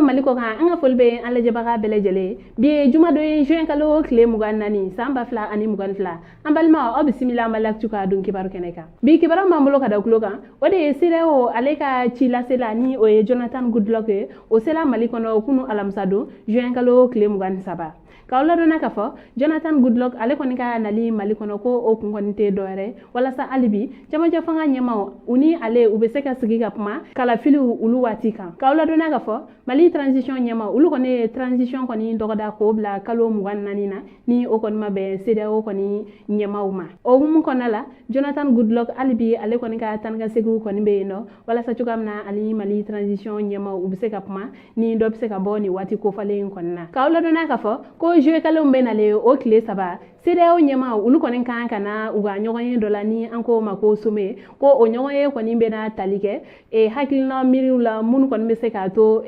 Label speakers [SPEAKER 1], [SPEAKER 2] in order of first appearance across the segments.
[SPEAKER 1] Mali kɔ kan, an ka foli bɛ an lajɛbaga bɛɛ lajɛlen ye. Bi ye jumadon ye, juin kalo tile 24, san 2022. An balimaw, aw bisimila Mali Actu ka don kibaru kɛnɛ kan. Bi kibaru b'an bolo ka da tulo kan, o de ye CEDEAO ale ka ci lasela, ni o ye Jonathan Goodluck ye. O sela Mali kɔnɔ kunu alamisa don, juin kalo tile 23. K'aw ladɔnna k'a fɔ Jonathan Goodluck ale kɔni ka nali Mali kɔnɔ, ko o kun kɔni tɛ dɔwɛrɛ walasa hali bi cɛmancɛ fanga ɲɛmaw, u ni ale, u bɛ se ka sigi ka kuma kalafiliw olu waati kan. K'aw ladɔnna k'a fɔ Mali transition ɲɛmaw, olu kɔni ye transition kɔni dɔgɔda k'o bila kalo 24 na, ni o kɔni ma bɛn CEDEAO kɔni ɲɛmaw ma. O hukumu kɔnɔna la, Jonathan Goodluck hali bi ale kɔni ka taa ni ka seginw kɔni bɛ yen nɔ, walasa cogoya min na ani Mali transition ɲɛmaw, u bɛ se ka kuma ni dɔ bɛ se ka bɔ nin waati kofalen in kɔni na. K'aw ladɔnna k'a fɔ ko juillet kalo min bɛ nalen, o tile 3, CEDEAO ɲɛmaw, olu kɔni kan ka na u ka ɲɔgɔnye dɔ la, ni an k'o ma ko sommet. Ko o ɲɔgɔnye kɔni bɛna tali kɛ hakilina miiriw la minnu kɔni bɛ se k'a to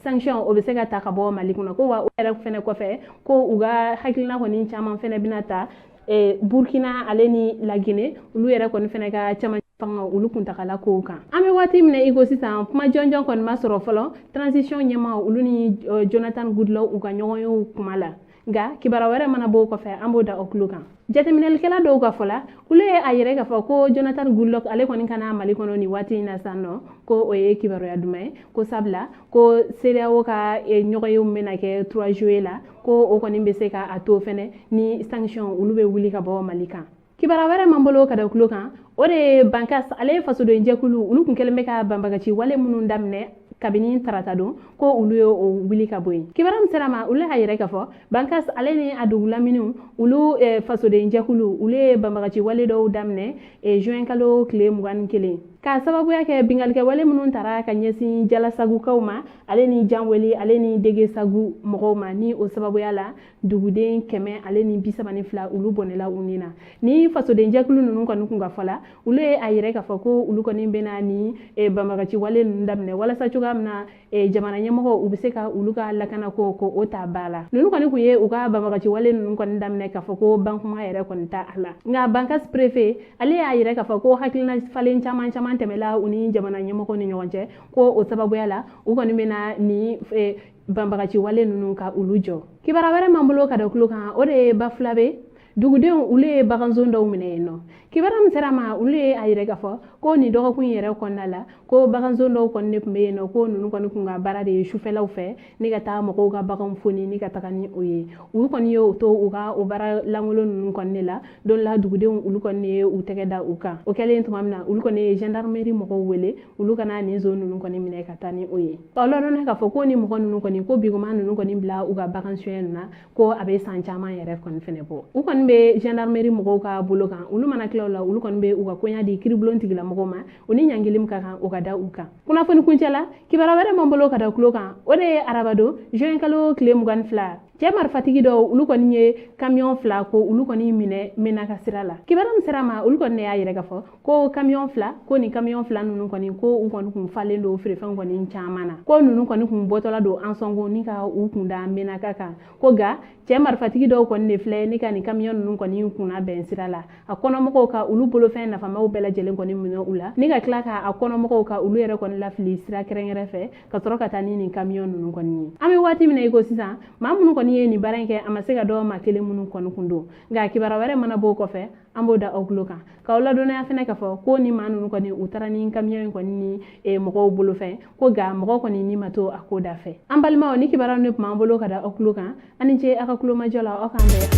[SPEAKER 1] sanction o bɛ se ka ta ka bɔ Mali kɔnɔ. Ko wa o yɛrɛ fɛnɛ kɔfɛ, ko u ka hakilina kɔni caman fɛnɛ bɛna ta Burkina ale ni Laginɛ, olu yɛrɛ kɔni fɛnɛ ka caman fanga olu kuntagala kow kan. An bɛ waati min na i ko sisan, kuma jɔnjɔn kɔni ma sɔrɔ fɔlɔ transition ɲɛmaw, olu ni Jonathan Goodluck, u ka ɲɔgɔnyew kuma la. Nka kibaruya wɛrɛ mana bɔ o kɔfɛ, an b'o da o tulo kan. Jateminɛlikɛla dɔw ka fɔ la, olu ye a yɛrɛ k'a fɔ ko Jonathan Goodluck ale kɔni kana Mali kɔnɔ nin waati in na sisan nɔ, ko o ye kibaruya duman ye, ko sabula ko CEDEAO ka ɲɔgɔnyew bɛna kɛ 3 juillet la, ko o kɔni bɛ se ka a to fɛnɛ ni sanction olu bɛ wuli ka bɔ Mali kan. Kibaruya wɛrɛ m'an bolo ka da tulo kan, o de ye Bankas ale ye fasoden jɛkulu, olu kun kɛlen bɛ ka banbagaci wale minnu daminɛ kabini tarata don, ko olu ye o wuli ka bɔ yen. Kibaruya min sera ma, olu y'a yɛrɛ k'a fɔ Bankas ale ni a dugu laminiw, olu fasoden jɛkulu, olu ye banbagaci wale dɔw daminɛ juin kalo tile 21, k'a sababuya kɛ bingalikɛ wale minnu tara ka ɲɛsin Jalasagukaw ma, ale ni Janweli ale ni Degesagu mɔgɔw ma. Ni o sababuya la, duguden 132, olu bɔnɛla u ni na. Ni fasoden jɛkulu ninnu kɔni kun ka fɔ la, olu ye a yɛrɛ k'a fɔ ko olu kɔni bɛna ni banbagaci wale ninnu daminɛ walasa cogoya min na jamana ɲɛmɔgɔw, u bɛ se ka olu ka lakanako ko o ta ba la. Ninnu kɔni kun ye u ka banbagaci wale ninnu kɔni daminɛ k'a fɔ ko bankuma yɛrɛ kɔni ta a la. Nka Bankas préfet ale y'a yɛrɛ k'a fɔ ko hakilina falen caman caman tɛmɛla u ni jamana ɲɛmɔgɔw ni ɲɔgɔn cɛ, ko o sababuya la, u kɔni bɛna ni banbagaci wale ninnu ka olu jɔ. Kibaruya wɛrɛ m'an bolo ka da tulo kan, o de ye Bafulabe dugudenw, olu ye baganzon dɔw minɛ yen nɔ. Kibaruya min sera ma, olu ye a yɛrɛ k'a fɔ ko nin dɔgɔkun in yɛrɛ kɔnɔna la, ko baganzon dɔw kɔni de tun bɛ yen nɔ, ko ninnu kɔni kun ka baara de ye sufɛlaw fɛ ni ka taa mɔgɔw ka baganw foni ni ka taga ni o ye. Olu kɔni ye o to u ka o baara lankolon ninnu kɔni de la. Don la, dugudenw, olu kɔni ye u tɛgɛ da u kan. O kɛlen tuma min na, olu kɔni ye gendarmerie mɔgɔw wele, olu kana nin zon ninnu kɔni minɛ ka taa ni o ye. Ɔ lɔdɔnna k'a fɔ ko ni mɔgɔ ninnu kɔni, ko bigoma ninnu kɔni bila u ka bagan suɲɛ ninnu na, ko a bɛ san caman yɛrɛ kɔni fɛnɛ bɔ. U kɔni bɛ gendarmerie mɔgɔw ka bolo kan. Olu mana tila o la, olu kɔni bɛ u ka koɲa di kiiribulon tigilamɔgɔw ma, u ni ɲangili min ka kan, o ka da u kan. Kunnafoni kuncɛ la, kibaruya wɛrɛ m'an bolo ka da tulo kan, o de ye arabadon, juin kalo tile 22, cɛ marifatigi dɔw, olu kɔni ye kamiyɔn fila ko olu kɔni minɛ Menaka sira la. Kibaruya min sera ma, olu kɔni y'a yɛrɛ k'a fɔ ko kamiyɔn fila, ko nin kamiyɔn fila ninnu kɔni, ko u kɔni kun falen don feerefɛnw kɔni caman na, ko ninnu kɔni kun bɔtɔla don Ansɔngo ni ka u kun da Menaka kan. Ko nka cɛ marifatigi dɔw kɔni de filɛ ni ka nin kamiyɔn ninnu kɔni kunna bɛn sira la, a kɔnɔmɔgɔw ka olu bolofɛn nafamaw bɛɛ lajɛlen kɔni minɛ u la, ni ka tila ka a kɔnɔmɔgɔw ka olu yɛrɛ kɔni lafili sira kɛrɛnkɛrɛn fɛ, ka sɔrɔ ka taa ni nin kamiyɔn ninnu kɔni ye. An bɛ waati min na i ko sisan, maa minnu kɔni ye nin baara in kɛ, a ma se ka dɔn maa kelen minnu kɔni kun don. Nka kibaruya wɛrɛ mana bɔ o kɔfɛ, an b'o da aw tulo kan. K'aw ladɔnniya fɛnɛ k'a fɔ ko ni maa ninnu kɔni, u taara ni kamiyɔn in kɔni ni mɔgɔw bolofɛn, ko nka mɔgɔ kɔni ni ma to a ko da fɛ. An balimaw, ni kibaruya de tun b'an bolo ka da aw tulo kan. An ni ce aw ka tulomajɔ la. Aw k'an bɛn.